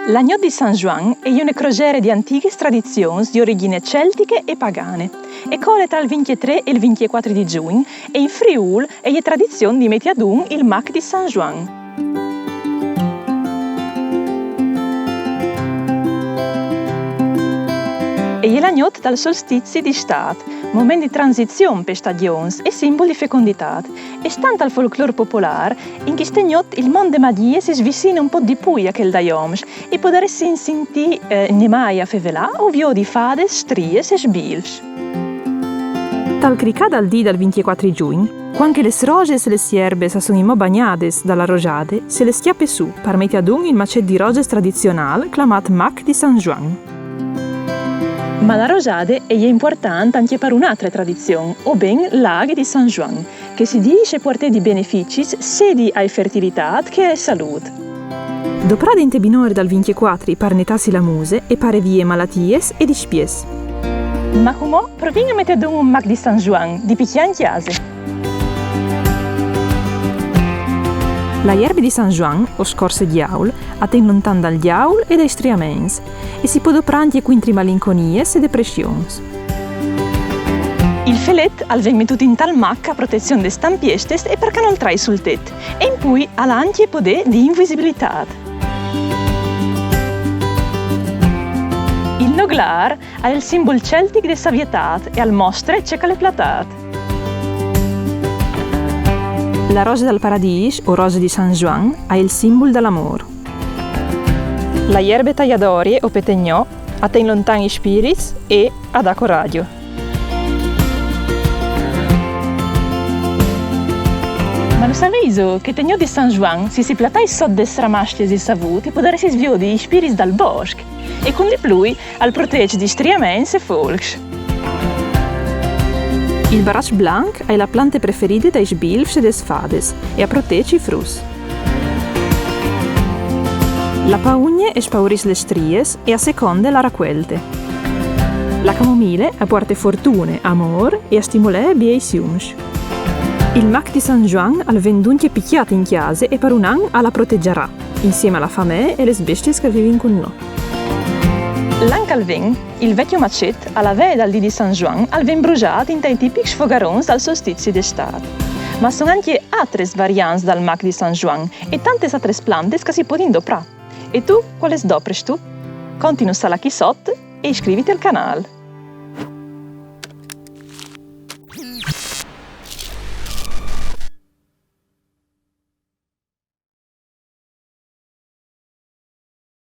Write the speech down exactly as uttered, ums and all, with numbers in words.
La gnot di San Juan e je une crogere di antighis tradizions di origjin celtiche e pagane. E cole tra il vincjetrê e il vincjecuatri di Jugn e in Friûl e je tradizion di meti adun il mac di San Juan. E je la gnot dal solstizi di Istât, moment di transizion pe stagjons e simbul di feconditât. E stant al folclôr popolâr, in cheste gnot il mont de magjie si svicine un pôc di plui a chel dai oms e podaressin sintî, eh, nemâi a fevelâ o viodi fades, stries e sbilfs. Tal cricâ dal dì dal vincjecuatri Jugn, cuant che lis rosis e lis jerbis a son inmò bagnadis da la rosade, se lis cjape sù par meti adun il macet di rosis tradizionâl clamât mac di San Juan. Ma la rosade e je impuartante ancje par une altre tradizion, o ben la aghe di San Juan, che si dîs e puarte di beneficis sedi ae fertilitât che ae salût. Doprade inte binôr dal vincjecuatri par netâsi la muse e pare vie malatiis e dispiets. Ma cumò provìn a meti adun un mac di San Juan, di picjâ in cjase. La jerbe di San Juan, o scorse diaul, a ten lontan dal diaul e dai striaments, e si pues doprâ ancje cuintri malinconiis e depressions. Il felet al ven metût intal mac a protezion des tampiestis e par che nol trai sul tet, e in plui al à ancje podê di invisibilitât. Il noglâr al è il simbul celtic de savietât e al mostre ce che al è platât. La rose dal paradîs o rose di San Juan al è il simbul dal amôr. La jerbe taiadorie o petegnò a ten lontan i spirits e a da coragjo. Ma lu saveiso che te gnot di San Juan, se si platais sot des ramascjis di savût, i podaressis viodi i spirits dal bosc? E cun di plui al protêç di striaments e folcs. Il baraç blanc al è la plante preferide dai sbilfs e des fades e al protêç i fruts. La paugne e spaurìs lis stries e a seconde la racuelte. La camomile a puarte fortune, amôr e a stimole biei siums. Il mac di San Juan al ven duncje picjât in cjase e par un an al la protegiarà, insieme a la famee e lis bestiis che a vivin cun nô. L'an che al ven, il vecjo macet, a la vee dal dì di San Juan, al ven brusât intai tipics fogarons dal solstizi d'Istât. Ma a son ancje atris variants dal mac di San Juan e tantis atris plantis che si podin doprâ. E tu, cualis dopristu? Continus a lâ chi sot e iscriviti al canâl.